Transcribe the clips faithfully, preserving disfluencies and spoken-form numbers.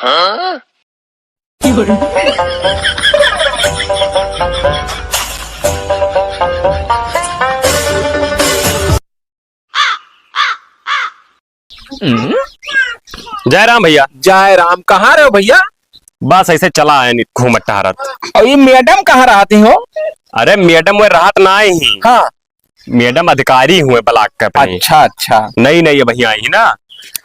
हम्म। जय राम भैया। जय राम। कहाँ रहे हो भैया? बस ऐसे चला आए नी, घूमत टहरत। और ये मैडम कहाँ रहती हो? अरे मैडम वो रहत ना ही। हाँ। मैडम अधिकारी हुए ब्लॉक के अपनी। अच्छा, अच्छा। नई नई अबहीं आई ही ना।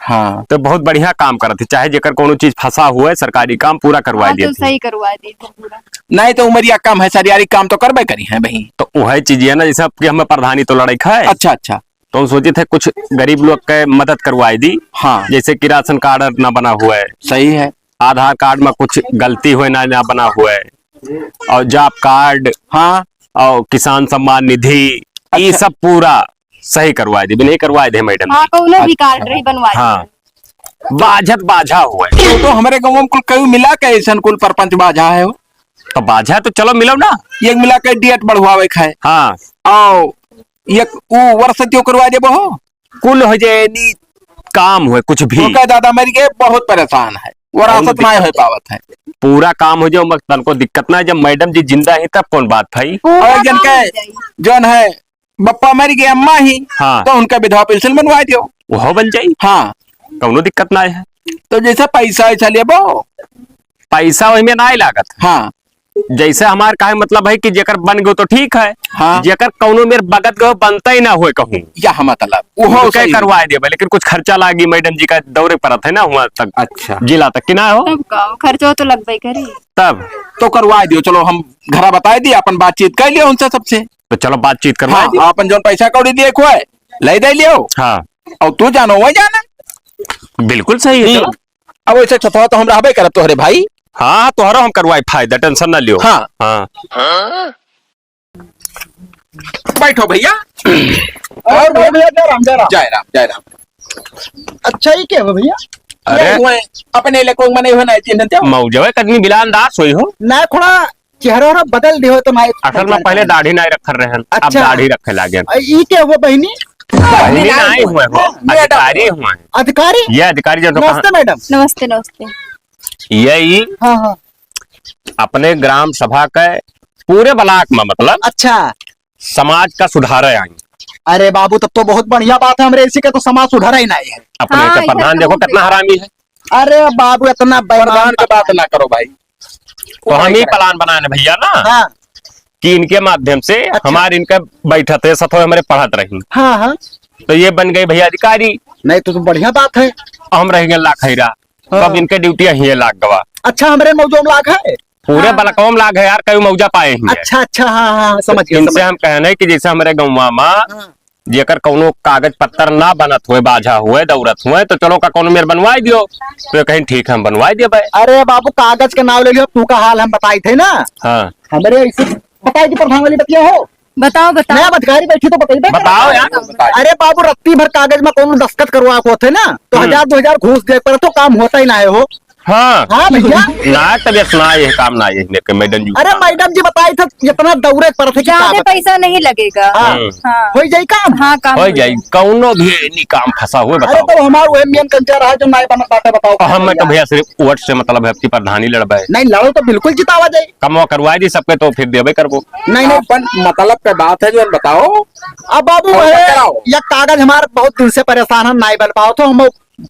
हाँ। तो बहुत बढ़िया काम करत ही, चाहे जेकर कोनो चीज फंसा हुए, सरकारी काम पूरा करवा हाँ, देत तो ही। सही करवा देत ही पूरा। नहीं तो उमरिया कम है, सरियारी काम तो करबे करी है बहिन। तो वही चीज है ना, जैसे अब कि हमें प्रधानी तो लड़ाई है। अच्छा, अच्छा। तो हम सोचित है कुछ गरीब लोग के मदद करवाई दी। हाँ। जैसे कि राशन कार्ड ना बना हुआ है। सही है। आधार कार्ड में कुछ गलती हुए ना, ना बना हुआ है। और जॉब कार्ड, हाँ। और किसान सम्मान निधि, ये अच्छा। सब पूरा सही करवाई दी, नहीं करवाई दे मैडम हाँ, जी। कौनो भी अच्छा। कार्ड रही बनवाई हाँ। दे। बाझत बाझा हुआ है। तो, तो हमारे गाँव में कुल कई मिला के ऐसन कुल परपंच बाझा है हो। तो बाझा तो चलो मिलो ना। एक मिला के डेट बढ़वावे खाए। हाँ। और एक ऊ वर्ष त्यो करवा देबो हो। कुल हो जाए, नी काम हुए, कुछ भी। ओके दादा मर गए, बहुत परेशान है, विरासत नहीं हो पावत है। पूरा काम हो जाए, मगर तनको दिक्कत ना है। जब मैडम जी जिंदा है, तब कौन बात भाई? पूरा और जन काम के हो जाए। जौन है, बप्पा मर गए, अम्मा ही, हाँ। तो उनका विधवा पेंशन बनवा दियो। वो बन जाई। हाँ। कौनो दिक्कत ना है। तो जैसे पैसा वैसा लेबो? पैसा वही में ना लागत। हाँ। जैसे हमार काहे मतलब है कि जेकर बन गयो तो ठीक है, हाँ। जेकर कौनो मेर बगत गयो बनता ही ना होए कहूँ। या मतलब, वो तो सही। करवाए देबे, लेकिन कुछ खर्चा लागी, मैडम जी का दौरे परत है ना हुआ तक, अच्छा। जिला तक कि ना हो। तब का, खर्चा तो लगबे करी। तब तो करवाए दियो, चलो हम घरा बताए दिए, अपन बातचीत कर लियो उनसे सबसे। तो चलो बातचीत करवाए हाँ, दियो। अपन जौन पैसा कौड़ी दिए खोए, ले दे लियो। हाँ। और तू जानो वही जाना। बिल्कुल सही है, हम्म। चलो। अब वैसे छतवा तो हम रहबे करब तोहरे भाई। हाँ, तोहरो हम करवाई फायदा, टेंशन ना लियो। हाँ। हाँ। बैठो भैया। और भैया, जय राम, जय राम। जय राम, जय राम। अच्छा, ये क्या हुआ भैया? अरे। ये हुए, अपने लेको मने हुए ना, चिन्ह दो। मौजवे कतनी बिलान दास हुई हो। ना, थोड़ा चेहरा वहरा बदल दियो तो ना। असल में पहले दाढ़ी नाई रखल रहन, अब अच्छा। दाढ़ी रखे लागे। आ, ई के हुआ बहिनी? बहिनी नाई हुए हो, मैडम। अधिकारी हुए हैं। अधिकारी? ये अधिकारी जो तो नमस्ते कहाँ? मैडम। नमस्ते, नमस्ते। ये ई हाँ, हाँ। अपने ग्राम सभा के पूरे ब्लॉक में मतलब अच्छा। समाज का सुधारे आई। अरे बाबू, तब तो बहुत बढ़िया बात है, हमरे इसी के तो समाज सुधारा ही नहीं है। अपने हाँ, के इधर प्रधान तो देखो बहुत कितना बेकार। हरामी है। अरे बाबू, इतना बेईमान प्रधान के बात ना करो भाई। तो हम ही प्लान बनाने भैया ना हाँ। कि इनके माध्यम से अच्छा। हमारे इनके बैठत है, सथो हमारे पढ़त रही। हाँ, हाँ। तो ये बन गए भैया अधिकारी। नहीं तो, तो बढ़िया बात है। हम रह गए लाखैरा। हाँ। तब इनके ड्यूटी यहीं लाग गवा। अच्छा, हमरे मौजों में लाग है? पूरे हाँ। बलकवा में लाग है यार, कई मौजा पाए ही है। अच्छा, अच्छा, हाँ, हाँ, समझ गया, इनसे समझ हम कहने कि जैसे हमरे गौवा में हाँ। जेकर कौनो कागज पत्तर ना बनत हुए, बाझा हुए, दौरत हुए, तो चलो का कौनो मेर बनवाई दियो। तो ये कहीं ठीक है, हम बनवाई देबे। अरे बाबू, कागज के नाव ले लियो, तू का हाल हम बताई थे ना। हाँ। हमरे ऐसे बताई थी प्रधान वाली बतिया हो। बताओ, बताओ। नया अधिकारी बैठी तो बताइबे बताओ करो। यार। अरे बाबू, रत्ती भर कागज में कौनो दस्तखत करवा को थे ना, तो हम्म। हजार दो हजार घूस दे पर तो काम होता ही ना है हो। हाँ। हाँ भैया। ना तबियत ना ये काम ना ये मेरे के मैडम जी। अरे मैडम जी बताई था इतना दौरे पर थे कि ज्यादा का बताई। पैसा नहीं लगेगा। हाँ। हम्म। हाँ। हो जाई काम। हाँ, काम हो हो जाई। जाई। कौनो भी नहीं काम फंसा हुए अरे बताओ। तो हमार वही मेन कंचा रहा जो नाई बनत बाटे बताओ। और हम मैं तो भैया सिर्फ वोट से मतलब है आपकी प्रधानी लड़बे। नहीं लड़ो तो बिल्कुल जितावा जाए। कमवा करवा दी सबके तो फिर देबे करबो। नहीं, नहीं। अपन मतलब पे बात है जो बताओ। अब बाबू और है, कराओ। या कागज हमार बहुत दिन से परेशान है, नाई बन पाओ तो हम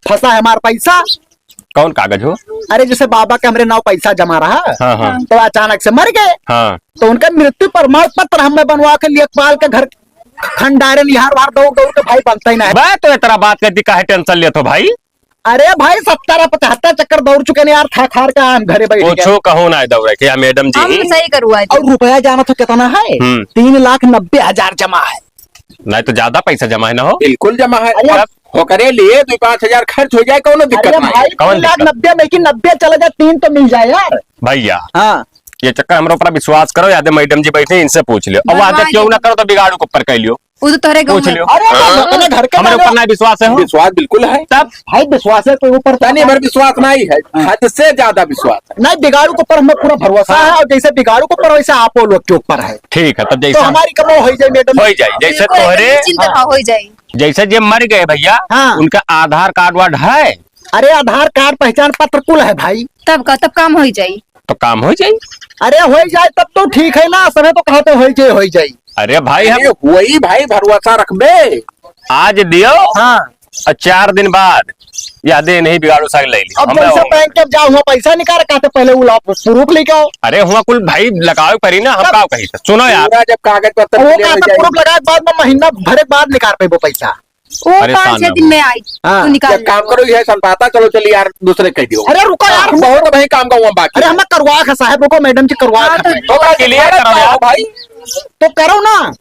फंसा है हमार पैसा। कौन कागज हो? अरे, जैसे बाबा के हमरे नाव पैसा जमा रहा, हाँ, हाँ। तो अचानक से मर गए। हाँ। तो उनका मृत्यु प्रमाण पत्र हमें बनवा के लेखपाल के घर खंडारे निहार वार दौड़ दौड़ के भाई बनता ही ना है। बा, तो इतना बात करती काहे टेंशन लेत हो भाई? अरे भाई, सत्तर पचहत्तर चक्कर दौड़ चुके हैं यार, थक हार के हम घरे बैठ गए। पूछो कहो ना दौड़े के, या मैडम जी। हम सही करवा दी। और रुपया जाना तो कितना है? हम्म। तीन लाख नब्बे हजार जमा है। नहीं तो ज्यादा पैसा जमा है ना हो? बिल्कुल जमा है। अरे, अब ओकरे लिए दो पाँच हजार खर्च हो जाए, कौनो दिक्कत अरे नहीं। भाई, कौन तीन लाख दिक्कत? नब्बे में कि नब्बे चला जाए, तीन तो मिल जाए यार। भैया, हाँ। ये चक्कर हमरे ऊपर विश्वास करो, यादे मैडम जी बैठे, इनसे पूछ लियो। और बनवा वादे क्यों दे। ना करो तो बिगाड़ू के ऊपर कह लियो। वो तो तोहरे पूछ गाँव में। लियो। अरे, हाँ। अपने घर के हमरे बारे ऊपर ना विश्वास है हो? विश्वास बिल्कुल है। तब? भाई, विश्वास है तो ऊपर तनी भर विश्वास नहीं है, हाँ। हद से ज्यादा विश्वास है। नहीं, बिगाड़ू के ऊपर हमें पूरा भरोसा हाँ। है, और जैसे बिगाड़ू के ऊपर वैसे आप लोग के ऊपर है। ठीक है, तब जैसे तो हम हमारी कमो हो जाए, मैडम। हो जाए, जैसे बिल्कुल, तोहरे एकदम निश्चिंत रहो, हो जाए। जैसे जे मर गए भैया, हाँ। उनका आधार कार्ड वार्ड है? अरे, आधार कार्ड, पहचान पत्र कुल है भाई। तब का, तब काम होइ जाई। तो काम होइ जाई। अरे, होइ जाई तब तो ठीक है ना, सभे तो कहते होइ जाई, होइ जाई। अरे भाई, हम अरे, वही भाई, भरोसा रखबे। आज दियो। हाँ। और चार दिन बाद या दे नहीं बिगाड़ू साग ले लियो। अब हम जैसे बैंक के जाओ, हुआ पैसा निकाल, कहते पहले वो लाओ, proof लेके आओ। अरे, हुआ कुल भाई लगावे परी ना, हम तब का कही? सुनो यार। पूरा जब कागज पत्र वो clear हो कहते जाई। Proof लगाए बाद में महीना भरे बाद निकाल पेबो पैसा। वो परेशान पाँच छह ना दिन हो। में आई, हाँ। तू निकाल एक ले। काम करो, यह संताता, चलो, चलिए यार, दूसरे कह दियो। अरे, रुको यार, हाँ, हम बहुत भाई काम का हुआ बाकी। अरे, हमें करवा है साहब, रुको, मैडम जी करवा हाँ, है तो हमें। तो clear करो यार। भाई। तो करो ना।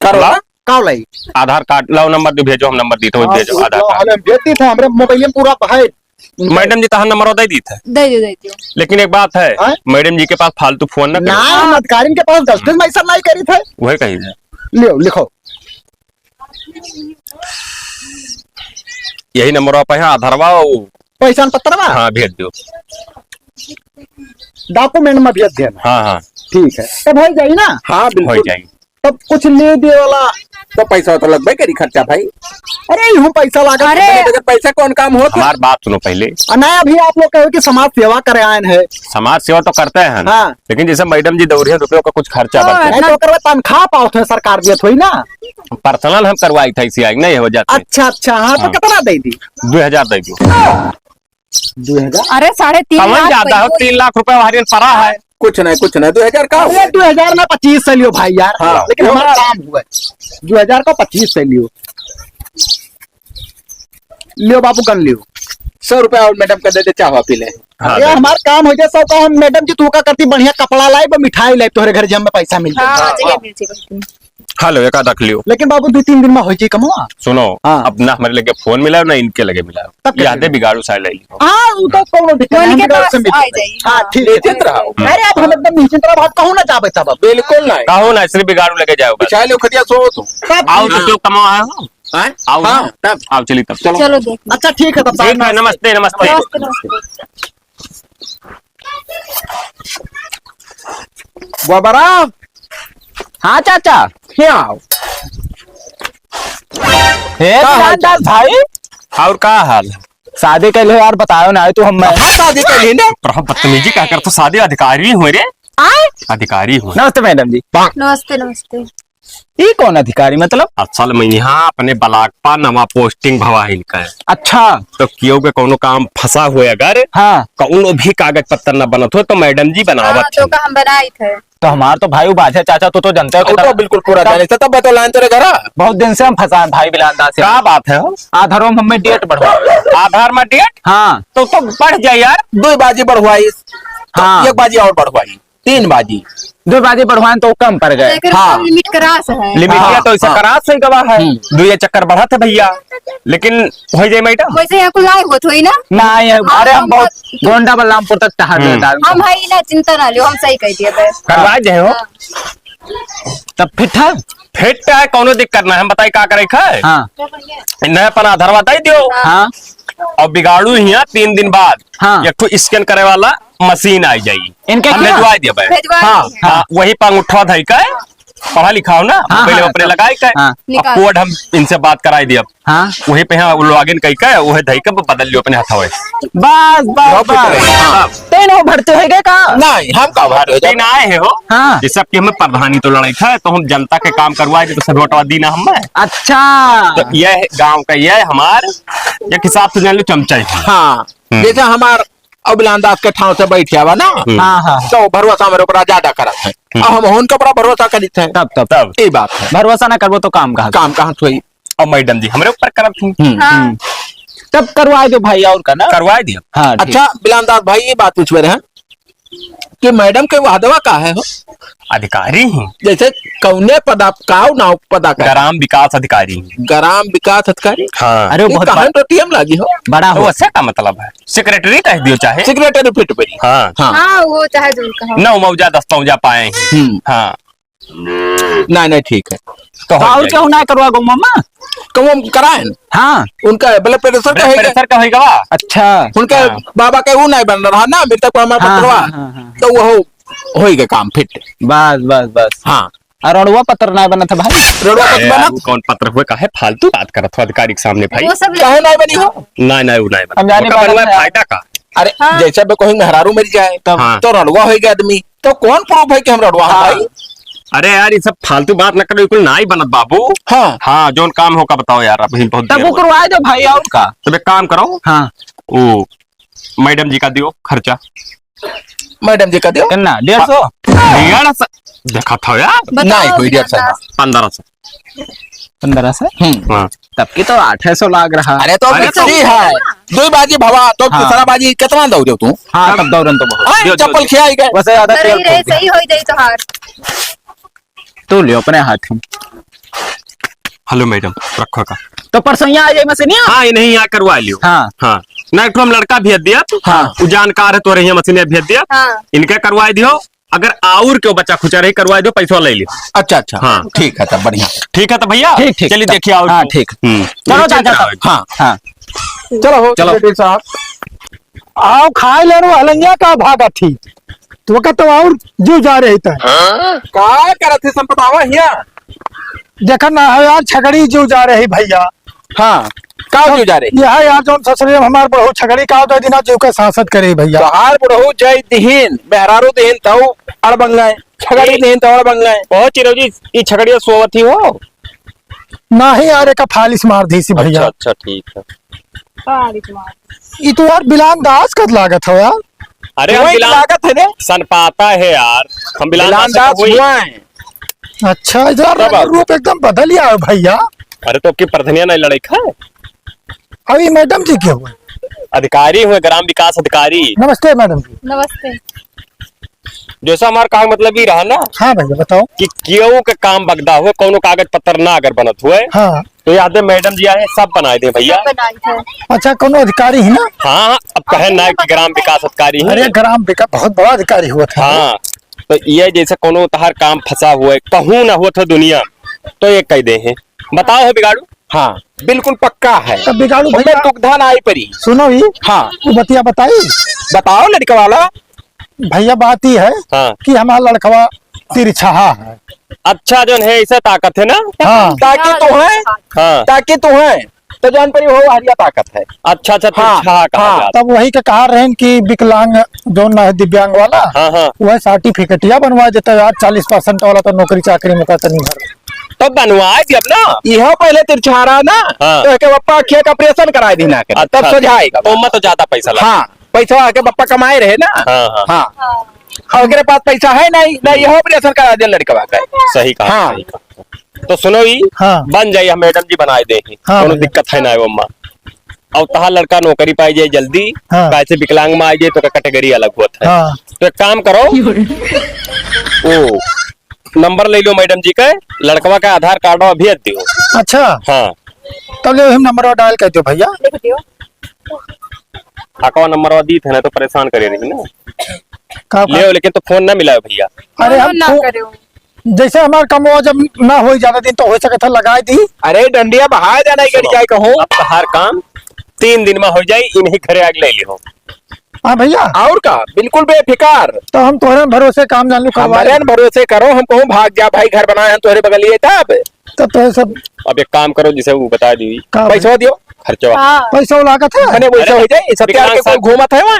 करो लाओ। ना। का लाई? आधार कार्ड लाओ, नंबर दो, भेजो, हम नंबर दी थे, हाँ, भेजो वो आधार तो कार्ड। हाल हम भेज दी थे, हमरे मोबाइल में पूरा है। मैडम जी, तहार नंबर दे दी थे। दे दो, दे दो। लेकिन एक बात है, हाँ? मैडम जी के पास फालतू फोन न करो। ना, हम अधिकारिन के पास दस दिन में ऐसा नहीं करी थे। वही कही थे। लियो, लिखो। यही नंबर पे है आधारवा, वो पहचान पत्रवा? हाँ, भेज दो। Document में भेज देना। हाँ, हाँ। ठीक है, तब हो जाई ना? हाँ, बिल्कुल। हो जाई। तब कुछ ले दे वाला। तो पैसा तो लगबे करी खर्चा भाई। अरे, यूं पैसा लागत। अरे। अरे, बगैर पैसा कौन काम होत है? हमार बात सुनो पहले। आ, ना, अभी आप लोग कहो कि समाज सेवा करे आए हैं। समाज सेवा तो करते हैं। हाँ। लेकिन जैसे मैडम जी दौड़िया रुपयों का कुछ खर्चा तो बनता है। नहीं तो ओकर बाद तनख्वाह पावत है, सरकार दियत होई ना। Personal हम करवाई था इसी आग, नहीं हो जाते। अच्छा, अच्छा, हाँ, तो हाँ। कितना दे दी? दो हजार दे दो। दो हजार? अरे, साढ़े तीन कौन लाख ज्यादा हो? पैसे। तीन लाख रुपया हरियन पड़ा है। कुछ नहीं, कुछ नहीं, दो हजार का अरे, हुआ? दो हजार में पच्चीस सौ लियो भाई यार। हाँ। लेकिन हमारा काम हुआ है। दो हजार का पच्चीस सौ लियो। लियो बाबू, गन लियो। सौ रुपया और मैडम का दे दे, चाह पी ले। हाँ, अरे, दे दे। हमार काम हो जाए, सौ का हम मैडम जी, तू का करती, बढ़िया कपड़ा लाई, मिठाई लाई, तोहरे घर जम में पैसा मिल जाए। हाँ, हाँ, हाँ। मिल जाए। हेलो, एक आध रख लियो। लेकिन बाबू, दो तीन दिन में हो जाई कमवा। सुनो, हाँ। अब ना हमारे लगे फोन मिला, ना इनके लगे मिला। तब कैसे यादे मिला? बिगाड़ू साले ले लियो। हाँ, वो तो कोनो दिक्कत नहीं, उनके हम बिगाड़ू पास से मिल आ जाई। जाई, हाँ, हाँ। ठीक है। निश्चिंत रहो। अरे, अब हम एकदम निश्चिंत रहो, बात कहूँ ना जाबे तब अब। बिल्कुल नहीं। कहूँ ना, सिर्फ बिगाड़ू लगे जाओ बस। बिछा लियो खटिया, सो तू। तब आओ, ठीक तो है। क्यों कमाओ आए हो? हैं? आओ हाँ, ना। तब। आओ, चलिए तब। चलो। चलो, देख लो। अच्छा, ठीक है, तब ठीक है, नमस्ते। नमस्ते, नमस्ते। नमस्ते, नमस्ते। बाबरा। हाँ चाचा। क्या? हे का हाल दुकानदार चाल? भाई। और का हाल? शादी कैले यार, बतायो ना तू हमें। हाँ, शादी कैले ने। पर हम बदतमीजी का कर, तो शादी अधिकारी हुए रे। आए? अधिकारी हुए। नमस्ते मैडम जी। नमस्ते, नमस्ते। ई कौन अधिकारी मतलब? असल में यहाँ अपने block पा नवा posting भवा है इनका। अच्छा। तो कियो के कौनो काम फंसा हुए अगर, हाँ। कौनो भी कागज पत्तर न बनत हो तो मैडम जी बनावत हाँ, तो हैं। का हम बनाई थे। तो हमार तो भाई उ बाझे चाचा, तू तो जानते हो वो कितना तो बिल्कुल पूरा तब जाने से तब बतौलाइन तेरे घर। बहुत दिन से हम फंसा हैं भाई बिलान दास से। का बात है हो? आधारों में हमें date बढ़वा। आधार में date? हाँ। तो, तो बढ़ जाए यार। दो बाजी बढ़वाई। तो हाँ। एक बाजी और बढ़वाई। तीन बाजी। दो बाजी बढ़वाएं तो कम पड़ गए। तो एकर हाँ। Limit cross है। Limit हाँ, या तो ऐसा हाँ। Cross है गवा है। हम्म। दो ये चक्कर बढ़त है भैया। लेकिन हो जाए मैडम। वैसे यहाँ कुल आए होत होई ना? ना, ये, हाँ, अरे हम हम बहुत बहुत गोंडा बलरामपुर तक टहल हम्म। रहे दारू। हम है ना, चिंता ना लियो, हम सही कह दिए बे। करवा जाए हो। हाँ। तब फिट है? फिट है, कौनो दिक्कत ना है। हम बताई का करे खाए? हाँ। नया पना धरवा दे दियो। हाँ। और बिगाड़ू हिया तीन दिन बाद हाँ। एक ठो scan करे वाला मशीन आई जाई। इनके हम क्या? भेजवा दिया बे। भेजवा हाँ, दिए। हाँ, वही पर अंगूठा धई के पढ़ा लिखा हो ना, हाँ, मोबाइल हाँ, अपने तब। लगाई के। हाँ। अब निकाल। Code हम इनसे बात कराई दिया। हाँ। वही पे हाँ, login कई के, वही धई के बदल लियो अपने हथवे। बस, बस, बहुत बस। कुछ नहीं। हाँ। तेन हो भरते हो गए का? नहीं, हम का भरते हो? तीन आए हैं हो। हाँ। ये सब की हमें प्रधानी तो लड़ाई था, तो हम जनता के काम करवाए थे, तो सब वोटवा दी ना हमें। अच्छा। तो ये है गांव का, ये है हमार, एक हिसाब से जान लो चमचा ही। हाँ। हम्म। जैसे हमार अभिलान दास के ठाव से बैठ जावा ना, हम्म। हाँ, हाँ। तो भरोसा मेरे ऊपर ज्यादा करत है। हम्म। अब हम उनके ऊपर भरोसा करित है। तब, तब। तब। ये बात है। भरोसा ना करबो तो काम कहाँ से? काम कहाँ से होई? और मैडम जी हमरे ऊपर करत हैं। हम्म, हाँ। हम्म। तब करवा दो भाई, और का ना? करवा दियो। हाँ, ठीक। अच्छा, बिलान दास भाई, ये बात पूछबे रहे कि मैडम के वहदवा का है हो? अधिकारी ही। जैसे कौने पदा, का नाव पदा का? ग्राम विकास अधिकारी। ग्राम विकास अधिकारी? हाँ। अरे, ये बहुत कहाँ बड़ा। तो टीएम लागी हो? बड़ा तो हो। वैसे का मतलब है? Secretary कह दियो चाहे। Secretary फिट बनी। हाँ। हाँ। हाँ, वो चाहे जो कहो। नौ मौजा दस पौजा पाए हैं। हम्म। हाँ। नहीं, नहीं, ठीक है। तो हो और जाएगा। केहू ना करवा गो मामा? कम हम कराए न। हाँ। उनका blood pressure का blood है क्या? Pressure का होई गवा? अच्छा। उनके हाँ। बाबा के वो नहीं बन रहा ना, मृतक को हमारे हाँ, पत्रवा। हाँ, हाँ, हाँ। तो वो होई गए काम फिट। बस, बस, बस। हाँ। और रड़ुआ पत्र ना बनत है भाई। रड़ुआ पत्र अरे बनत? यार, वो कौन पत्र हुए, काहे फालतू बात करत हो अधिकारी के सामने भाई? वो सब काहे ना बनी हो? नहीं, नहीं, वो नहीं बना। हम जाने ओका वाला बनवाए है। फायदा का? अरे, हाँ। जैसे अब कोई मेहरारू मर जाए, तब हाँ। तो रड़ुआ होइगा आदमी, तो कौन proof है कि हम रड़ुआ हैं हाँ। भाई? अरे यार, ये सब फालतू बात ना करो, बिल्कुल ना ही बनत बाबू। हाँ। हाँ, जौन काम हो का बताओ यार, अभी बहुत तब देर वो हो गई। करवा दो भाई, और का? तब एक काम करो। हाँ। वो मैडम जी का दियो खर्चा। मैडम जी का दियो। कितना? डेढ़ सौ? डेढ़ सौ? देखा था यार। बताओ नहीं, कोई डेढ़ सौ ना। दुकानदार। पन्द्रह सौ। पन्द्रह सौ? हम्म। हाँ। तब की तो आठ सौ लाग रहा। अरे तो अरे तो मिस्त्री है। दुई बाजी भवा, तो हाँ। तीसरा बाजी कितना दौड़े तू? हाँ, तब दौड़न तो बहुत। हाँ, दियो, दियो, चप्पल दियो। खियाई गए। वैसे ज्यादा सही तेल रहे, फूक दे। सही हो जाई तोहार। तू लियो अपने हाथ में। हेलो मैडम, रखो का। तो परसों यहाँ आ जाए मशीनिया? हाँ, इन्हीं यहाँ करवा लियो। हाँ। हाँ। ना, एक ठो हम लड़का भेज दिया। हाँ। उ जानकार है, तोरे यहाँ मशीनिया भेज दिया। हाँ। इनके करवा दियो। अगर और क्यों बचा खुचा रही, करवा दियो, पैसा ले लियो। अच्छा, अच्छा। हाँ। ठीक है, तब बढ़िया। ठीक है, तो भैया, ठीक, ठीक, चलिए, तब, देखिए, और हाँ, ठीक। हम्म। चलो, ये चल चाचा, रहा है। हाँ। हाँ। चलो, हो, चलो। सेक्रेटरी साहब। आओ, खाए ले रो हलंगिया का भागत थी। तो का तो और जीव जा रही था। का करत है संपदावा हिया? देखा ना है यार, छगड़ी जीव जा रही भैया। हाँ, का तो जीव जा रही? यह है यार, जौन ससुरे में हमार बुढ़ऊ छगड़ी का दे दिना जीव के सांसत करे भैया। तोहार बुढ़ऊ जय दिहिन, मेहरारू दिहिन तऊ अड़बंगाए, छगड़ी ए- दिहिन तऊ अड़बंगाए। बहुत चिरौजी, ई छगड़िया सोवत ही हो? नाही यार, एका फालिस मार दी सी भैया। अच्छा, अच्छा, ठीक है। फालिस मार। ई तो यार बिलान दास कद लागत हो यार। अरे हम वही बिलान लागत है रे। सनपाता है यार। हम बिलान बिलान दास दास का वही हुआ है। अच्छा यार, तब रंग आप रूप एकदम बदल गया है भैया। अरे तो की प्रधनिया नहीं लड़ाई खा? अभी मैडम जी के हुए? अधिकारी हुए, ग्राम विकास अधिकारी। नमस्ते मैडम जी। नमस्ते। जैसा हमार कहा मतलब ई रहा ना हाँ भैया, बताओ। कि केहू के काम बगदा हुए, कौनो कागज पत्र ना अगर बनत हुए, हाँ। तो याद है मैडम जी आए, सब बनाए दे भैया। सब बनाए थे। अच्छा, कौनो अधिकारी है ना? हाँ, हाँ, अब कहे ना कि ग्राम विकास अधिकारी है। अरे, ग्राम विकास बहुत बड़ा अधिकारी हुआ था। हाँ, तो ये जैसे कौनो तहार काम फंसा हुआ है, कहूँ ना हुआ था दुनिया, तो ये कह दे हैं, बताओ हो बिगाड़ू। हाँ, बिल्कुल पक्का है। तब बिगाड़ू हमें भैया। दुख धान आई परी। सुनो ही। हाँ। वो बतिया बताई। बताओ लड़का वाला। भैया, बात ई है हाँ। कि हमारा लड़कवा तिरछहा है। अच्छा, जौन है, ऐसे ताकत है ना? हाँ। ताकि तू है, हाँ। ताकि तू है, तो जान पड़ी हो हरिया ताकत है। अच्छा, अच्छा, हाँ, तिरछहा कहा हाँ। जाता। तब वही के कहा रहन कि विकलांग जौन ना है, दिव्यांग वाला, हाँ, हाँ। वह सर्टिफिकेटिया बनवा देता यार, चालीस परसेंट वाला तो नौकरी चाकरी में का तनी भर। तो बनवा दिया ना। यह पहले तिरछहा रहा ना, हाँ। तो एके बप्पा अखिया का ऑपरेशन करा दी ना करे, तब अच्छा। सोझा आएगा। तो मत ज्यादा पैसा लगा। हाँ। पैसा आके बप्पा कमाए रहे ना। हाँ, हाँ। हाँ। और ओकरे पास पैसा है नहीं, ना यह ऑपरेशन करा दे लड़कवा का। सही कहा, हाँ। सही कहा। तो सुनो ई, हाँ। बन जाई, हम मैडम जी बनाए दे ही। हाँ, कोनो भैया। दिक्कत है ना ओमा। और तहार लड़का नौकरी पाई जाए जल्दी, हाँ। कैसे विकलांग में आ जाए तो का कैटेगरी अलग होत है। हाँ। तो एक काम करो, ओ नंबर ले लो मैडम जी के, लड़कवा का आधार कार्ड अभी दियो। अच्छा। हाँ। तब ले हम नंबर डायल कर दो भैया। लिख दियो। अकाउंट नंबर दी थे ना तो परेशान करे रही ना। का, का? ले, लेकिन तो फोन ना मिला है भैया। अरे फोन हम ना फो-, करेउ। जैसे हमार कमवा जब ना होई ज्यादा दिन तो हो सकत है लगाई दी। अरे डंडिया बहा जाना ही सुनो, गड़ी जाए कहूँ। अब तहार काम तीन दिन में हो जाई, इन्हीं घरे आग ले लिहो। हाँ भैया। और का, बिल्कुल बेफिकार। तो हम तोहरे भरोसे काम जानू करवाए। हमारे भरोसे करो, हम कहूँ भाग जा भाई, घर बनाए हम तोहरे बगलिए तब। तब तो सब अब एक काम करो, जिसे वो बता दी, का भाई? पैसा दियो। खर्चवा। हाँ। पैसा लागत है? मने वैसा अरे, हो जाए, सत्यार विकलांग के कोई साहब। घूमत है वहाँ?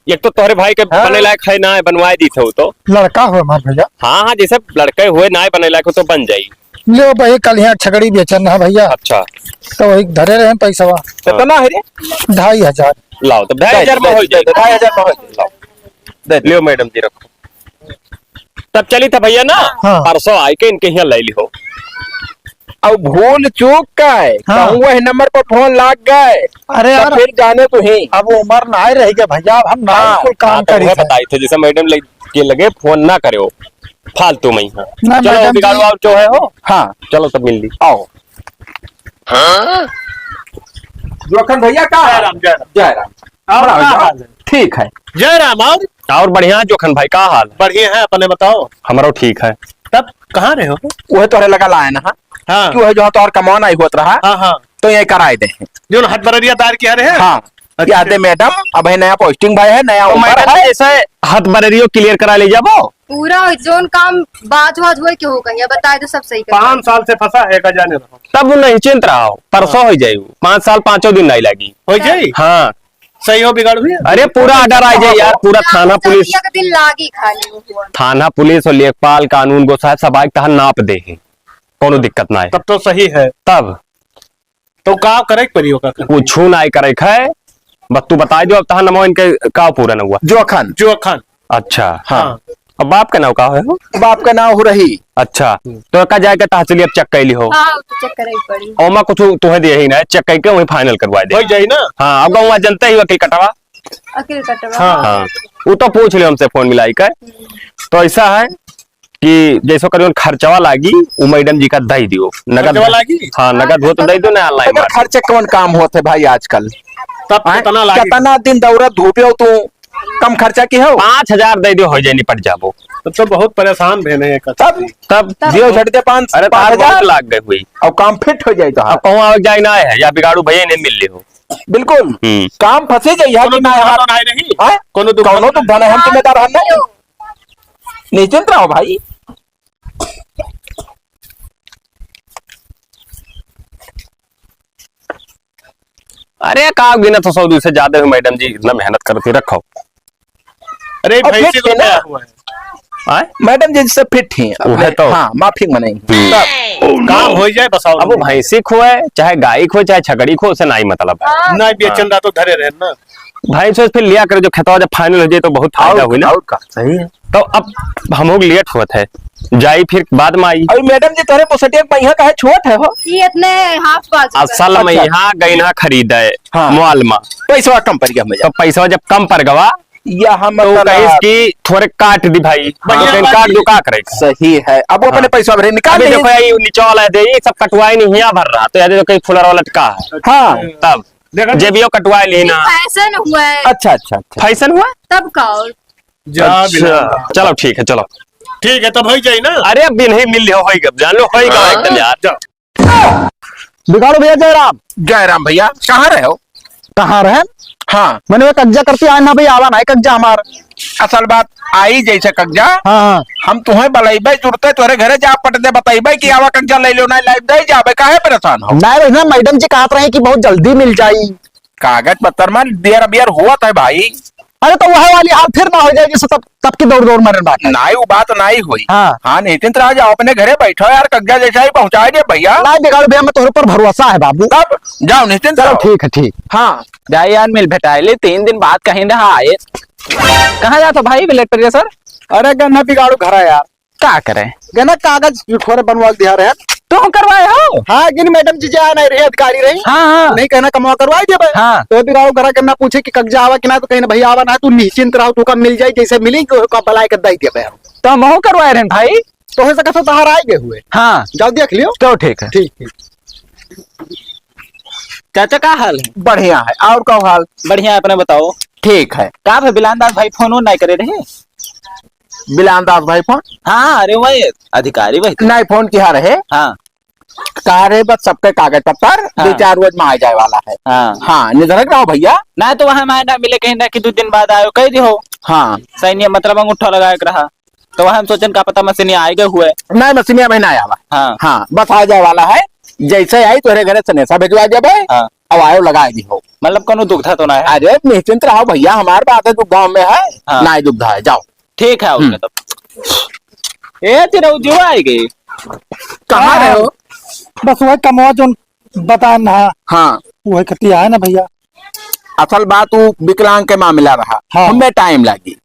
एक तो तोहरे भाई के हाँ। बने लायक है ना, बनवाए दी थे वो तो। लड़का हो हमार भैया। हाँ, हाँ, जैसे लड़के हुए ना बने लायक हो तो बन जाई। ले भाई, कल यहाँ छगड़ी बेचन है भैया। अच्छा। तो वही धरे रहे पैसा। कितना है रे? ढाई हजार। लाओ, तो ढाई हजार में हो जाए। ढाई हजार में हो जाए, लाओ। दे दे। लियो मैडम जी, रखो। तब चली था भैया ना, हाँ। परसों आए के इनके यहाँ ले लिहो। अब भूल चूक का है, हाँ। कहूँ वही नंबर पर फोन लाग गए, अरे तो यार, फिर जाने तू ही। अब उम्र ना रह गया भैया, अब हम ना हाँ। कुल काम हाँ, तो करी वह थे। बताई थे, जैसे मैडम ले-, के लगे फोन ना करे हो, फालतू में ही। हाँ। ना, चलो, मैडम बिगाड़ो जी। और जो है हो। हाँ। चलो, तब मिल ली। आओ। हाँ? जोखन भैया, का जय हाल? राम, जय राम। जय राम। और बड़ा का भैया। हाल है? ठीक है। जय राम। और? और बढ़िया, जोखन भाई, का हाल है? बढ़िया है, अपने बताओ। हमरो ठीक है। तब कहाँ रहे हो? वह तोहरे लगा लाए ना, हाँ? हाँ। क्यों है, जो तोहर कमवा नहीं होत रहा, हाँ, हाँ। तो ये कराए दे। जो हट बररिया दार किया रहे? हाँ। अच्छा। याद है मैडम, अबहीं नया posting भय है, नया तो उम्र मैडम है। जैसे हथ बरेरियो clear करा ले जाबो। पूरा जोन काम बात वात होए के हो गई है, बताए तो सब सही कर। पाँच साल से फंसा है, का जाने रहो। तब वो निश्चिंत रहो, परसों हाँ। हो जाए वो। पाँच साल पाँचों दिन नहीं लागी। हो जाई? हाँ। सही हो बिगाड़ू भैया? अरे पूरा order आ जाए यार, पूरा थाना पुलिस। एक दिन लागी खाली वो हुआ। थाना पुलिस और लेखपाल, कानून गो साहब सब आके तहार नाप दे हैं। कोनो दिक्कत ना है। तब तो सही है। तब तो का करे के पड़ी ओका? कुछू नाई करे के है, बस तू बताई दो, अब तहार नमो इनके का पूरा न हुआ। जोखन। जोखन। अच्छा। हाँ। हाँ। अब बाप का नाव का है हो? बाप का नाव हो रही। अच्छा, हम्म। तो का जाके तहसील अब check कर ली हो? हाँ, वो तो check करे के पड़ी। ओमा कुछ तुहे दिए ही ना, check करके वहीं final करवा दे। हो जाई ना? हाँ, अब वहाँ जनते ही वकील कटवा। अखिल कटवा। हाँ। हाँ, वो तो पूछ लियो हमसे phone मिलाई के। हम्म। तो ऐसा है, कि जैसो करियो खर्चवा लागी, उ मैडम जी का दई दियो। नगद खर्चवा लागी? हाँ, नगद हो तो दई दियो ना, online अगर मार। खर्चे कौन काम होत है भाई आजकल? तब हैं? कितना लागी? कितना दिन दौड़त धूपे हो तू, कम खर्चा की हो? पाँच हजार दई दियो, हो जाए, निपट जाबो। तब तो बहुत परेशान भेने हैं कथा तब? से। तब तब दियो झट दे पाँच, अरे, तार पाँच हजार। बहुत लाग गए हुई। और काम fit हो जाए तो अब हाँ। कहूँ आवे जाए ना है, या बिगाड़ू भैया नहीं मिल लियो। बिल्कुल। हम्म। काम फंसे जाए, यहाँ कोनो की ना दुविधा यहाँ। तो नहीं रही? हैं? कोनो दुविधा कोनो तो नहीं? धन हम जिम्मेदार हम नहीं। निश्चिंत रहो भाई। अरे का गिना तो सौ दिन से ज्यादा हुई मैडम जी, इतना मेहनत करती रखो। अरे और भैंसी fit को है ना? क्या हुआ है? आय? मैडम जी से fit ही वो अपने, है तो। हाँ, माफी मनाएंगे। हम्म। तब काम हो जाए बस और अब वो नहीं। भैंसी को है, चाहे गाय को है, चाहे छकड़ी को, उसे नहीं मतलब है। नहीं, बेचन हाँ। रहा तो धरे रहे ना। भैंस वैस फिर लिया करे, जो खेतवा जब final हो जाए तो बहुत फायदा और, हुई ना। और का, सही है। तो अब हम लोग late होत है, जाई फिर बाद में आई। अरे मैडम जी, तोरे मुसटिया के पहिया काहे छोट है हो? ये इतने half बाजू का। असल में अच्छा। यहाँ गई ना खरीदे हाँ। mall में। पैसवा कम पड़ गया भैया। तो पैसवा जब कम पड़ गवा, या हम तो मतलब कहिस कि थोड़े काट दी भाई, भैया तो काट काट दो, दी। का करे? सही है, अब वो अपने हाँ। पैसवा भरे निकाल अभी ली। देखो, ये नीचे वाला है, ये सब कटवाई नहीं, यहाँ भर रहा, तो याद कहीं फुलर वाला का है। हाँ। तब देखा तो? जेबियो कटवाए ली ना। Fashion हुआ है। अच्छा, अच्छा, अच्छा। Fashion हुआ? तब का और? जा अच्छा, बिलावल। चलो ठीक है, चलो। ठीक है, तब होई जाई ना। अरे अब भी नहीं मिल लियो, होई गब, जान लो, होई गब हाँ। एकदम यार। जा। बिगाड़ू भैया, जय राम। जय राम भैया, कहाँ रहे हो? कहाँ रहे? हाँ। मैंने वो कब्जा करती आए ना भैया, आवा ना है कब्जा हमार। असल बात आई जैसे कब्जा, हाँ, हाँ। हम तुम्हें बलैबे जुड़ते तोरे घरे जा पट दे बतैबे कि आवा कब्जा ले लो, नहीं लाइब दे जाबे, काहे परेशान हो? नहीं भैया, मैडम जी कहत रहे कि बहुत जल्दी मिल जाई। कागज पत्तर में देर अबियर हुआ था भाई। अरे तो वह वाली हाल फिर ना हो जाए जैसे तब, तब की दौड़ दौड़ मरन बाटे। नाई, वो बात नाई हुई। हाँ। हाँ, निश्चिंत रह जाओ, अपने घरे बैठो यार, कब्जा जैसा ही पहुँचा दे भैया। नहीं बिगाड़ू भैया, मैं तोहरे पर भरोसा है बाबू। तब जाओ निश्चिंत चलो रहो। ठीक है, ठीक। हाँ। जाए यार, मिल भेटाए ले, तीन दिन बाद कहीं रहा आए। कहाँ जात हो भाई ब्लड प्रेशर? अरे गन्ना बिगाड़ू घर है यार। का करे? गन्ना कागज लिखोरे बनवा के दिया रहे। तुम करवाए हो? हाँ, गिन मैडम जी जाए नहीं रहे, अधिकारी रही। हाँ, हाँ। नहीं कहना कमवा करवाई देबे। हाँ। तो बिगाड़ू घर गन्ना पूछे कि कब्जा आवा कि ना, तो कहीं ना भैया आवा ना, तू निश्चिंत रहो, तू का मिल जाई, जैसे मिली, तो का बलाए के दई देबे हम। तो हमहू करवाए रहे भाई। तो हो सके तो तहार आए गए हुए। हाँ। जाओ देख लियो। तो ठीक है। ठीक, ठीक। चाचा, का हाल है? बढ़िया है, और का हाल? बढ़िया है, अपने बताओ। ठीक है। का भे, बिलान दास भाई फोन वोन नहीं करे रहे? बिलान दास भाई फोन? हाँ, अरे वही अधिकारी वही। नहीं, फोन किया रहे? हाँ। का रे, बस सबके कागज पत्तर हाँ। दो चार रोज में आ जाए वाला है। हाँ। हाँ, निधरक रहो भैया। ना तो वहाँ मैं ना मिले, कहीं ना कि दो दिन बाद आयो, कह दियो। हाँ। सैन्य मतलब अंगूठा लगाए के रहा। तो हम सोचन का पता मशीनिया आए गए हुए। नहीं, मशीनिया भाई ना आवा। हाँ। हाँ, बस आ जाए वाला है। जैसे आई तोहरे घरे सनेसा भेजवा देबे। हाँ। अब आयो लगाए दी हो। मतलब कोनो दुविधा तो ना है? अरे निश्चिंत रहो भैया, हमार बात है, तू गाँव में है, हाँ। ना ही दुविधा है, जाओ। ठीक है, हम्म। उसमें तो। ए, तेरा उज्जवा आई गई। कहाँ हाँ, रहे हो? बस वही कमवा जोन बतान रहा। हाँ। वही खतिया है ना भैया। असल बात वो विकलांग के मामला रहा, हाँ। हमें टाइम लागी।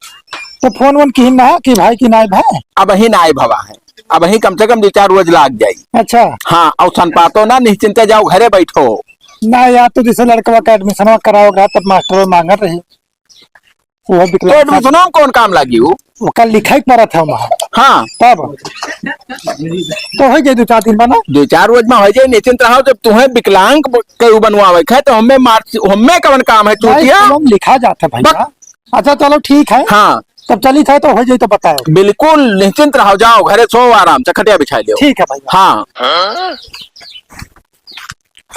तो फोन वोन किहिन ना कि भाई कि नाई भाई? अब ही नाई भवा है, अब ही कम से कम दो चार रोज लाग जाई। अच्छा। हाँ, और सनपातो ना, निश्चिंते जाओ, घरे बैठो। ना यार, तो जैसे लड़कवा का एडमिशनवा कराओगा, तब मास्टर मांगत रही। वो तो विकलांग एडमिशनवा में कौन काम लागी वो? ओकर लिखाई के पड़त है वहाँ। हाँ। तब तो हो जाए दो चार दिन में ना। दो चार रोज में हो जाए, निश्चिंत रहो। जब तुम्हें विकलांग ब-, के उ बनवावे के है तो हमें मार्च, हमें कवन काम है, भाई, चूतिया? कलम लिखा जाता है भैया। बक- अच्छा, चलो ठीक है। हाँ। तब चली था तो हो जाए तो बताओ। बिल्कुल निश्चिंत रहो, जाओ घरे सो आराम से, खटिया बिछा लियो। ठीक है भैया। हाँ।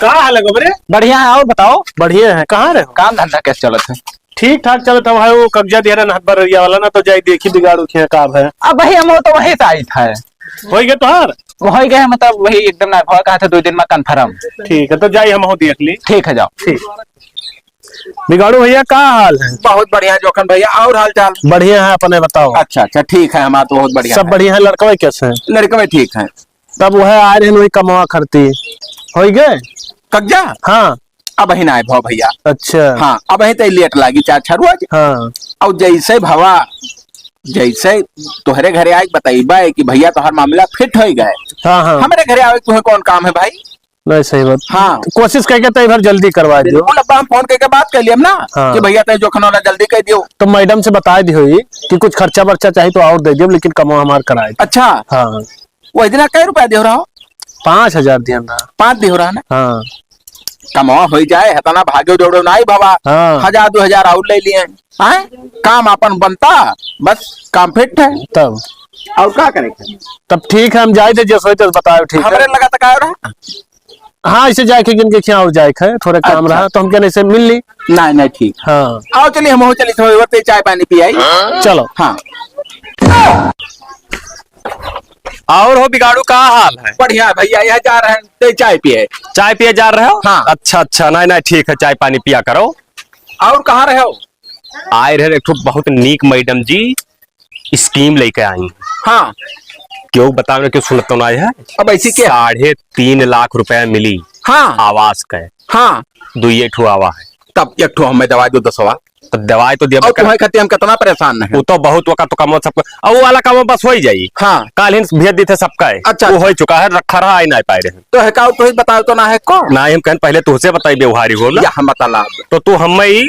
का हाल है गोबरे? बढ़िया है, और बताओ। बढ़िया है, कहाँ रहे हो? काम धंधा कैसे चलत है? ठीक ठाक चलत है भाई, वो कब्जा दिया रहन हथबररिया वाला ना, तो जाई देखी बिगाड़ू के का है। अब भाई हम तो वही से आई था। होई गए तोहार? होई गए, मतलब वही एकदम ना भवा कहा था दो दिन में confirm। ठीक है, तो जाई हम हो देख ली। ठीक है, जाओ। ठीक। बिगाड़ू भैया, का हाल है? बहुत बढ़िया जोखन भैया, और हाल चाल? बढ़िया है, अपने बताओ। अच्छा, अच्छा, ठीक है, हमार तो बहुत बढ़िया सब है। बढ़िया है, लड़कवे कैसे हैं? लड़कवे ठीक हैं। तब वह आ रहे हैं वही कमवा खरती। होई गए? कब्जा? हाँ। अब ही ना आए भवा भैया। अच्छा। हाँ, अब ही तो लेट लागी चार छह रोज। हाँ। और जैसे भवा, जैसे तोहरे घरे आए बताइबा है कि भैया तोहर मामला fit होई गए। हाँ, हाँ। हमरे घरे आवे तुम्हें कौन काम है भाई? नहीं, सही बात। हाँ। तो कोशिश करके तो एक बार जल्दी करवा दियो। बिल्कुल, अब हम फोन करके बात कर लियम ना हाँ। कि भैया तय जोखन वाला जल्दी कर दियो। तो मैडम से बता दी हुई कि कुछ खर्चा बर्चा चाही तो और दे दियो, लेकिन कमवा हमार कराए। अच्छा। हाँ। वही दिना कै रुपया दियो रहो? पाँच हजार दिया ना। पाँच दियो रहा ना? हाँ। कमवा होई जाए, हतना भागे दौड़ो ना आई बाबा। हाँ। हजार दो हजार और ले लिए। हाँ? काम अपन बनता, बस काम fit है। तब? और का करे के? तब ठीक है, हम जाए थे, जैसे होई तो बताओ, ठीक है? हमरे लगा तक आयो रहा। हाँ, ऐसे जाए के किनके खियाँ और जाए के है, थोड़ा काम अच्छा। रहा, तो हम कहने से मिल ली। नहीं, नहीं, ठीक। हाँ। आओ, चलिए, हम हो चलिए, थोड़ी देर चाय पानी पी आई। चलो। हाँ। और हो बिगाड़ू, का हाल है? बढ़िया भैया, यह जा रहे हैं, ते चाय पिए। चाय पिए जा रहे हो? हाँ। अच्छा, अच्छा, नहीं, नहीं, ठीक है, चाय पानी पिया करो। और कहाँ रहे हो? आए रहे, एक ठो बहुत नीक मैडम जी, scheme लेके आई। हाँ। क्यों बताओ ना, क्यों सुनत तो ना है? अब ऐसी क्या? साढ़े तीन लाख रुपया मिली। हाँ। आवास का। हाँ। दुइये ठो आवा है। तब एक ठो हमें दवा दो, दसवा। तब दवाई तो देबे और कर। तुम्हारे खातिर हम कितना परेशान हैं। वो तो बहुत वक्त तो कमवा सबको, और वो वाला काम बस हो ही जाई। हाँ। काल ही भेज दी थे सबका है। अच्छा, वो अच्छा। हो चुका है, रखा रहा, आई ना पाए रहे। तो है का, तो ही बताओ तो ना है को? ना, हम कहन पहले तुझसे बताई व्यवहारी हो ना। या हम बता ला। तो तू हमें ही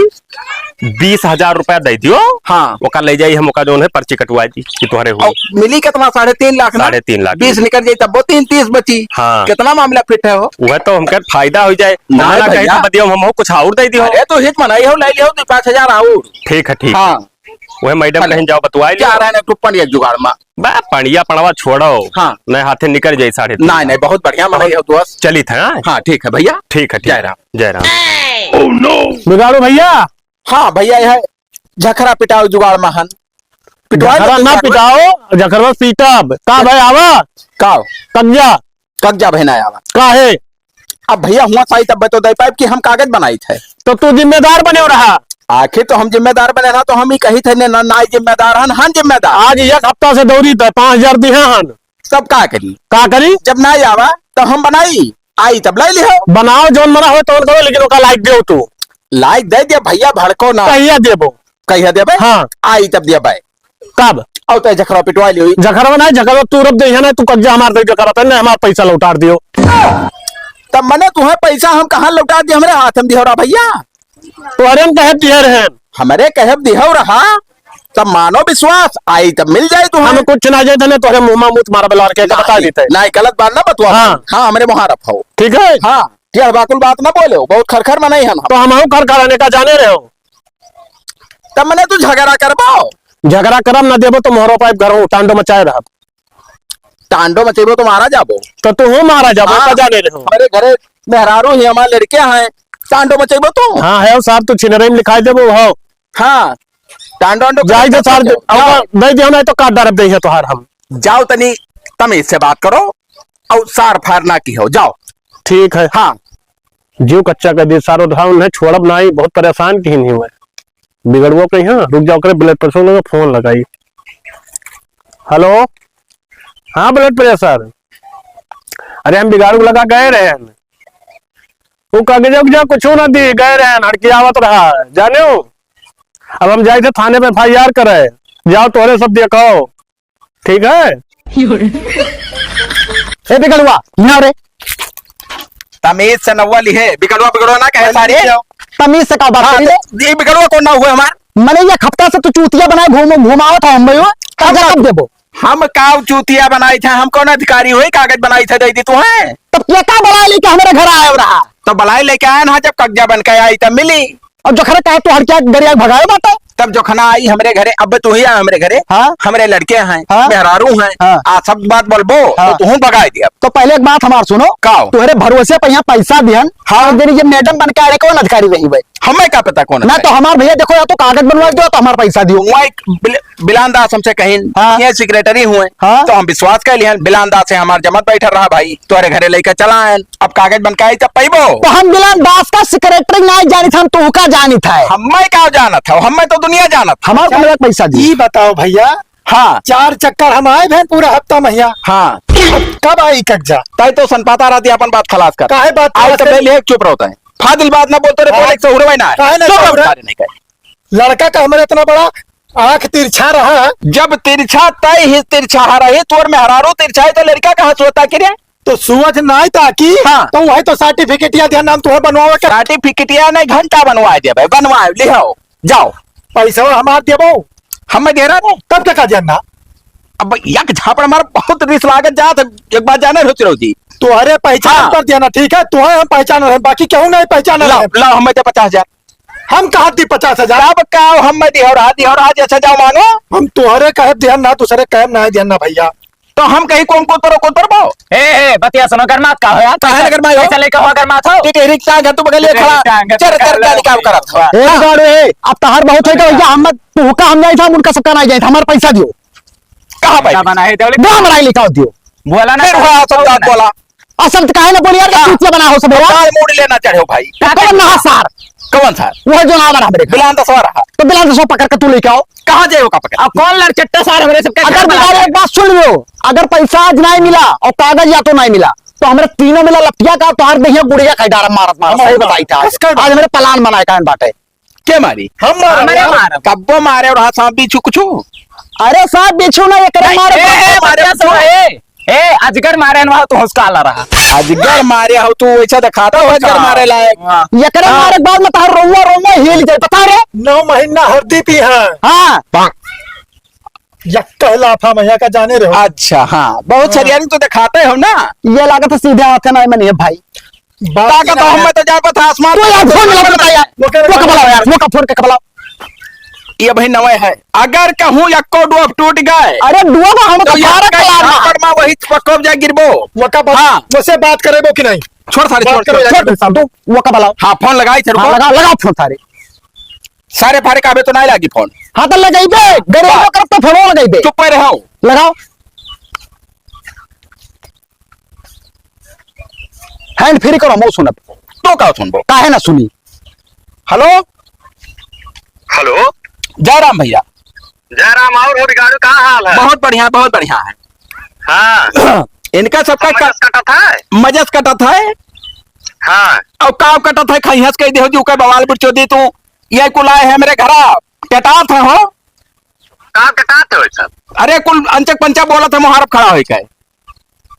बीस हजार रुपया दे दियो। हाँ। ओका ले जाई, हम ओका जौन है पर्ची कटवा दी कि तोहरे हुई। और मिली कितना? साढ़े तीन लाख ना? साढ़े तीन लाख। बीस निकल जाई तब वो तीन तीस बची। हाँ। कितना मामला fit है हो? वह तो हमके फायदा हो जाए। ना ना, कहीं भैया। तो बदियो हम हो कुछ और दे दियो। अरे तो हित मनाई हो, ले लियो दो पाँच हजार और। ठीक है, ठीक है। हाँ। वह मैडम चलो। कहीं जाओ बतवाई जा लियो। रहा है ना, तू पनिया जुगाड़ मा। बा, पनिया पड़वा छोड़ो। हाँ। नहीं हाथे निकल जाई साढ़े तीन। नहीं, नहीं, बहुत बढ़िया मनाई हो दोस्त। चली था, हाँ? हाँ, ठीक है भैया। ठीक है, ठीक जय है। राम। जय राम। बिगाड़ू भैया। हाँ भैया, यह झखरा पिटाओ जुगाड़ महन। पिटवा झखरा लो ना जुगाड़ में। पिटाओ, झखरवा पीटब। का भाई आवा? का? कब्जा। कब्जा भैया ना आवा। काहे? अब भैया हुआ सही तब तो दे पाइब कि हम कागज बनाई थे। तो तू जिम्मेदार बने रहा। आखिर तो हम जिम्मेदार बने रहा तो हम ही कही थे ने ना, ना जिम्मेदार हन, हन जिम्मेदार। आज एक हफ्ता से दौरी थे, पाँच हजार दिहे हन। तब का करी? का करी? जब ना आवा तब हम बनाई, आई तब ले लिहो। बनाओ जौन मना हो तौन करो, लेकिन ओका लाइक देव तू। लाइक दे दे भैया, भड़को ना। कहिया देबो? कहिया देबे? हाँ। आई तब देबे। कब? और तो झखरा पिटवा लियो। झखरवा नहीं, झखरवा तू रब दे, यहाँ नहीं, तू कब्जा हमार दे, झखरवा पे नहीं, हमार पैसा लौटार दियो। तब मने तुम्हें पैसा हम कहाँ लौटा दिए, हमरे हाथ में दिहो रहा भैया। तोहरे हम कहे दिहे रहे। हमरे कहे दिहो रहा, तब मानो विश्वास, आई तब मिल जाए तुम्हें। हम कुछ ना जाए थे, तोहरे मुँह में मुँह मारा बेलार के, नहीं, बता देते। नहीं, गलत बात ना बतवा। हाँ। हाँ, हमरे मुहारफ हो। ठीक है? हाँ, ये बाकुल बात ना बोलो, बहुत खरखर में नहीं हम। तो हम हूँ खरखर आने का जाने रहे हो। तब मने तू झगड़ा करबो? झगड़ा करब ना देबो तो मोहरो पाइप घरों टांडो मचाए रहब। टांडो मचेबो तो मारा जाबो। तो तू हूँ मारा जाबो, हाँ। का जाने रहो? हमारे घरे मेहरारू ही हमारे लड़के हैं, टांडो मचेबो तू? हाँ, है साहब, तू छिनरे में लिखाई देबो, हो। हाँ, टांडो वांडो जाई करके दे सार, जाओ, अब जाओ। दे दियो नहीं तो काट डारब दे है तोहार हम। जाओ तनी तमीज से बात करो और सार फार ना की हो, जाओ। ठीक है। हाँ। जीव कच्चा कर दिए सारो, था उन्हें छोड़ब नहीं, बहुत परेशान की नहीं हुए। बिगड़ुआ कहीं, हाँ, रुक जाओ, करे blood pressure लगा, फोन लगाई। हेलो, हाँ, blood pressure। अरे, हम बिगाड़ू लगा गए रहे हैं, वो कागज उगजा कुछ ना दी, गए रहे हैं, हड़की आवत रहा, जाने हो? अब हम जाए थे थाने पे F I R करे, जाओ, तोहरे सब देखो, ठीक है? ए बिगड़ुआ, यहाँ रे। तमीज से नौवा लिहे, बिगड़ुआ, बिगड़ुआ ना कहे सारे। तमीज से का बात हाँ, करी रे? ये बिगड़ुआ कौन ना हुआ हमार? मने ये हफ्ता से तू चूतिया बनाए घूमो, घुमावत हो हम, हम कब देबो? हम काव चूतिया बनाई थे, हम कौन अधिकारी हुई, कागज बनाई थे, दे दी तू है? तब के का बलाई लेके हमारे घर आए रहा? तो बलाई लेके आए ना, जब कब्जा बन के आई तब मिली। और जखरे कहे तू हड़किया गरिया भगाए बाटे? तब जोखना आई हमरे घरे, अब तू ही आ हमरे घरे, हाँ। हमरे लड़के हैं, हाँ। मेहरारू हैं, हाँ। आ सब बात बोलबो, हाँ। तो तुहूँ भगाई दिया। तो पहले एक बात हमार सुनो। का हो? तोहरे भरोसे पे यहाँ पैसा दिहन, हाँ। और दिन ये मैडम बन के आए, कौन अधिकारी रही भाई? हमें का पता कौन ना अधिकारी? तो हमार भैया देखो, या तो कागज बनवा दो, तो हमार पैसा दियो। वही बिल-, बिलान दास हमसे कहिन, हाँ। ये सेक्रेटरी हुए, हाँ। तो हम विश्वास कर लिहन, बिलान दास से हमार जमत बैठल रहा भाई, तोहरे घरे लइका चला आयन, अब कागज बन के आई तब पैबो। तो हम बिलान दास का सेक्रेटरी नाहीं जानित, हम तोहका जानित है। हमें का जानत हो, हमें तो दुनिया जानत। हमार को पैसा दी। ई बताओ भैया, हाँ। चार चक्कर हम आए भैन पूरा हफ्ता महिया। हाँ। कब आई कब्जा? तय तो सनपाता रहती अपन बात खलास कर। काहे बात आई खलास तो कर? ले, ले, चुप रहता है। फाजिल बात ना बोलते रे, हाँ। बोले एक सौ उड़वे ना है। काहे ना चुप रहो, उड़वे? सारे नहीं कहे। लड़का का हमरे इतना बड़ा आँख तिरछा रहा। जब तिरछा तय ही तिरछा रही, तोर मेहरारू तिरछा है तो लड़का कहाँ सोता कि रे? तो सुअज नाई ताकि, हाँ। तो वही तो सर्टिफिकेटिया दिया नाम तुम्हें बनवावे के। सर्टिफिकेटिया नहीं, घंटा बनवा दे भाई, बनवा लिहो, जाओ। पैसा हमार देबो। हमें दे रहा नहीं। तब तक आ जाना। अब एक झापड़ मार, बहुत रिस लागत जात है, एक बात जाने रुचि रहो जी। तोहरे पहचान हाँ। पर देना, ठीक है, तोहरे हम पहचान रहे, बाकी केहू नहीं पहचान लाओ, रहे। लाओ, हमें दे पचास हजार। हम कहाँ दी पचास हजार? अब का, हमें दिहो रहा, दिहो रहा, जैसे जाओ मांगो। हम तोहरे कहे दिया ना, दूसरे कहे ना दिया ना भैया। तो हम कहीं कौन को तोरो को तरबो? ए, ए, बतिया सुनो, गरमात का हो यार? काहे ना गरमाई हो? पैसा लेके हो, गरमात हो? ठीक है, रिक्शा घर तू बगल ले खड़ा। टांग, चर, टांग, चर, गाड़ी काम करत हो। ए, हाँ। गाड़ू, ए, अब तहार बहुत होई तो भैया, हम मत, तू का हम जाई था, उनका सबका ना जाई था, हमार पैसा दियो। कहाँ भाई? क्या बना है, देवले? ना बनाई लिखाओ दियो। बोला ना, फिर तो हाँ, सब बोला बात ना। बोला। असल तो काहे ना बोली यार, हाँ। चूतिया बना हो सब यार। बाल मूड़ लेना चढ़ो भाई। कौन ना सार? कौन सार? वो जो ना बना हमरे। बिलान दसवा रहा। तो बिलान दसवा पकड़ के तू लेके आओ। कहाँ जाए ओका पकड़? अब कौन लड़चट्टा सार हमरे सबके अगर घर बना दोबारा है? एक बात सुन लो, अगर पैसा आज नहीं मिला और कागज या तो नहीं मिला, तो हमरे तीनों मिला लपटिया का, तोहार देहिया गुड़िया खाई डारा मारत मारत, हम सही हम बताई था। कसकर आज हमरे पलान बनाए कान बाटे। के मारी? हम मारब हमरे यार। मारब। कब्बो मारे और हाथ सांप बिच्छू कुछू? अरे सांप बिच्छू ना, एकरे नहीं, मारे ए, ए, बाप। बतिया सुन, ए, ए, अजगर मारे ना तो हंस काला रहा। अजगर मारे हो तू, वैसा दिखाता हो अजगर हाँ। मारे लायक। हाँ। एकरे हाँ। मारे के बाद में तोहार रोवा रोवा हिल जाए, बता रे। नौ महीना हरदी पी है। हाँ। यक्का लाफा मैया का जाने रहो। अच्छा, हाँ, बहुत हाँ। सरियारी तो दिखाते हो ना। ये लागत है सीधे हाथ है ना, मैंने भाई। बात ताकत ना हम है। मैं तो जान पता आसमान तू यार फोन लगा बता यार। वो क्या वो कबला यार, वो का फोन के कबला। ये भाई नवे है। अगर कहूँ यक्को डोब टूट गए। अरे डोब हम तो तो बारह यक्का कलार में। झापड़ में वही पक्को जाए गिरबो। वो का बात, हाँ। मुझसे बात करे वो कि नहीं? छोड़ सारे, बात छोड़, करो छोड़, यार, छोड़। तू वो का बलाओ। हाँ, फोन लगाई थे, हाँ, रुको। लगा, लगा फोन सारे। सारे फारे काबे तो नहीं लागी फोन। हाँ, तो लगइबे, गरीब हाँ। लोग करब तो फोन लगइबे। चुप पे रहो। लगाओ। Hand free करो, मो सुनब। तो का सुनबो? काहे ना सुनी? हेलो? हेलो? जय राम भैया। जय राम, और हो बिगाड़ू, का हाल है? बहुत बढ़िया, बहुत बढ़िया है। हाँ। इनका सबका मजस का कटत है? मजस कटत है। हाँ। और का कटत है, खैहस कह दे हो जी, ओकर बवाल बुरचो दी तू। ये कुल आए हैं मेरे घरा, टटात है हो। का टटात है सब? अरे कुल अंचक पंचा बोलत है, मुहारब खड़ा होई के।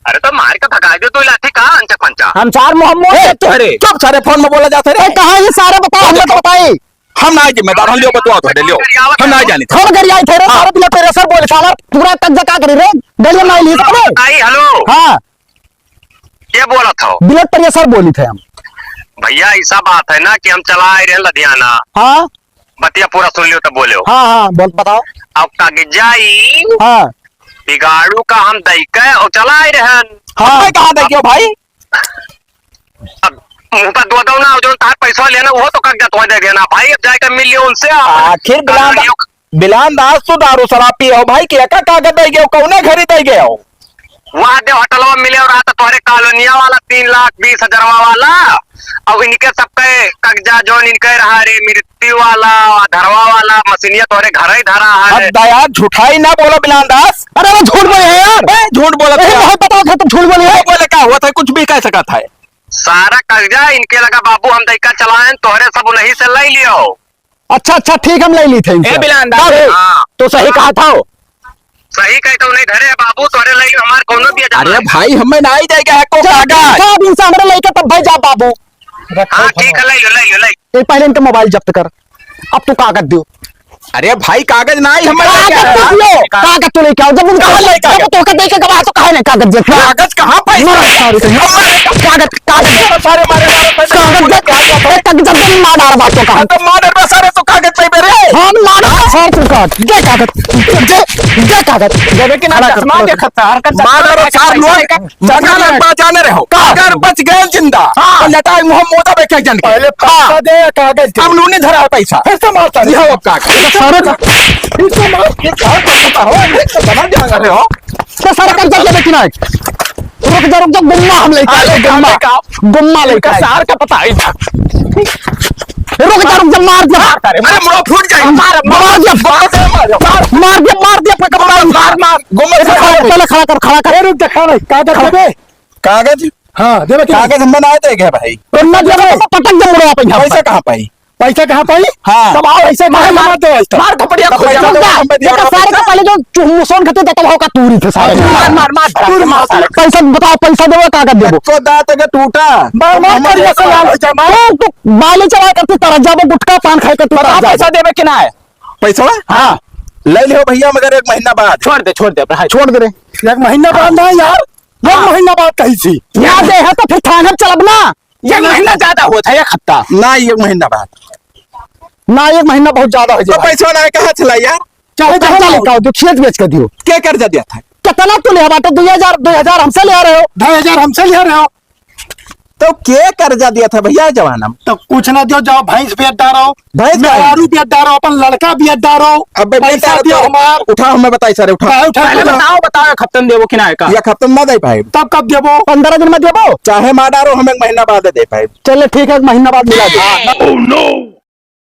अरे तो मार के भगा दे तू लाठी का अंचक पंचा। हम चार मोहम्मद ए, है तोहरे। चुप सारे, फोन में बोला जाता रे। ए, कहाँ ये सारे बताओ, हमने तो बताई। हम ना जिम्मेदार, हम लियो बतवा तो दे लियो। हम ना जानी। हम गरियाई थे रे, हाँ। सारे बिना तेरे सर बोले, साला पूरा तक जका करे रे। गलियों में ली सबने। बताई, हेलो। हाँ। के बोलत हो? बिना तेरे सर बोली थे हम। भैया, ऐसा बात है ना कि हम चला आए रहे लुधियाना। हाँ। बतिया पूरा सुन लियो तब बोले हो। हाँ, हाँ, बोल, बताओ। अब कागजाई हाँ। बिगाड़ू का हम दई के और चला आए रहन। हाँ। मैं कहाँ दई के भाई? अब मुंह पर दो दो ना, जो तार पैसा लेना, वो तो कागजात हो दे देना भाई। अब जाके मिल लियो उनसे, आप आखिर बिलान, कानूनियों का बिलान दास तो दारू शराब पिए हो भाई, के का कागज दे गए हो, कौने घरी दे गए हो? वहाँ दे होटलवा मिले और आता तोहरे कॉलोनिया वाला तीन लाख बीस हजारवा वाला, और इनके सबके कब्जा जोन इनके रहा रे, मृत्यु वाला, धरवा वाला, मशीनिया तोहरे घर ही धरा है। अब दया झूठाई ना बोलो बिलान दास। अरे वो झूठ बोले हैं यार। ए, झूठ बोलत ए, है। बहुत बताओ था तुम झूठ बोले हैं। बोले का हुआ था, कुछ भी कह सकत है। सारा कब्जा इनके लगा बाबू, हम दैका चलाएं, तोहरे सब उन्हीं से ले लियो। अच्छा, अच्छा, ठीक, हम ले ली थे इनसे। ए, बिलान दास, हाँ। तो सही कहा था वो। सही कहे तो नहीं धरे बाबू, तोरे लइके हमार कौनो दिया जाना अरे है। भाई, हमें ना ही देगा है को चल, कागज। सब इनसे हमरे लइके तब भाई जा बाबू। रखो हाँ, ठीक है, ले लो, ले लो, ले लो। ए, पहले इनका मोबाइल जब्त कर, अब तू कागज दियो। अरे भाई, कागज ना आई, हम लेके कागज आया। तो दियो, कागज तो लेके आओ। जब उनको, कहाँ लेके आओ? जब तोहका देके गवाह तो काहे नहीं कागज देते? कागज कहाँ पाई? मार सारे को। कागज, कागज। सारे मारे, मारे, पैसे कागज दे। ए, कागज दे, मार डार बातों का। हाँ, तो मार डार सारे तो कागज पे मेरे। हाँ, मार डार सारे तो कागज। दे कागज। दे, दे कागज। देवे कि ना, खड़ा कर, चश्मा खड़ा कर। देखता, हरकत मार डार सारे लोग। चश्मा लगा। बचा न रहो। का? अगर बच गए जिंदा, हाँ। तो लटाई मुँह मोदा बेचे जन के। पहले पैसा हाँ। दे या कागज दे। हम नूनी धरा है पैसा। फिर से मारता है। यह वो कागज। सारे का। फिर से मार, ये क्या करता हो? ये तो बना दिया करे हो। तो सारे कर्जा देवे कि ना? रुक जा, रुक जा, गुम्मा हम लेके आए, अरे, गुम्मा। का? गुम्मा लेके इनका आए। सार का पता ही था। रुक जा, रुक जा, मार दिया। अरे, मुड़ा फूट जाए। मार, मार दिया। मार, मार, मार। मार दिया, मार दिया, कोई कपड़ा मार, मार। गुम्मा से खड़ा, पहले खड़ा कर, खड़ा कर। ए, रुक जा, खड़ा, कागज दे। कागज? हाँ, देवे कि कागज हम बनाए थे क्या भाई? तो ना देवे तो पटक दे मुड़वा पे यहाँ पैसा पर। कहाँ पाई? पैसा कहाँ पाई? हाँ। तब आओ, ऐसे मार, मार, मार दो, ऐसे। मार थपड़िया तो खोल पैसा दे। दो, हम पे दिया बेटा, सारे का पहले जो चुम्मुसन खाते थे, तब होगा तूरी थे सारे। मार, मार, मार, तूरी मार, मार। पैसा बताओ, पैसा देबो, कागज देबो? को दांत के टूटा। मार, मार, हम कर ये सब हाल हो जाए, मार। तो बाले चला करते तरस जाबो, गुटखा पान खाए करते बताओ, तरस जाबो। पैसा देबे कि ना है? पैसा? हाँ। ले लियो भैया, मगर एक महीना बाद। छोड़ दे, छोड़ दे, भाई। छोड़ दे रे। एक महीना बाद ना यार। एक हाँ। महीना बाद कही थी। ना दे है तो फिर थाने चलब ना। एक महीना ज्यादा होत है, एक हफ्ता। ना, एक महीना बाद। ना, एक महीना बहुत ज्यादा हो तो जाए। पैसा ना कहाँ चला यार? चाहे तो जहाँ कर्जा जाओ। लेके आओ, जो खेत बेच के दियो। के कर्जा दिया था? कितना तू ले बाटे? दो हजार, दो हजार हमसे ले रहे हो। ढाई हजार हमसे ले रहे हो। तो के कर्जा दिया था भैया जमाना में? तो कुछ ना दियो, जाओ भैंस बेच डारो, भैंस का? मेहरारू बेच डारो, अपन लड़का बेच डारो, अब बेच पैसा डारो दियो तो हमार। उठाओ, हमें बताई सारे, उठाओ। काहे उठा पहले के बताओ, बताओ, एक हफ्तन देबो कि ना है का? एक हफ्तन ना दे पाए। तब कब देबो? पंद्रह दिन में देबो। चाहे मार डारो, हम एक महीना बाद दे पाए। चले ठीक है, एक महीना बाद मिला दे। Oh no!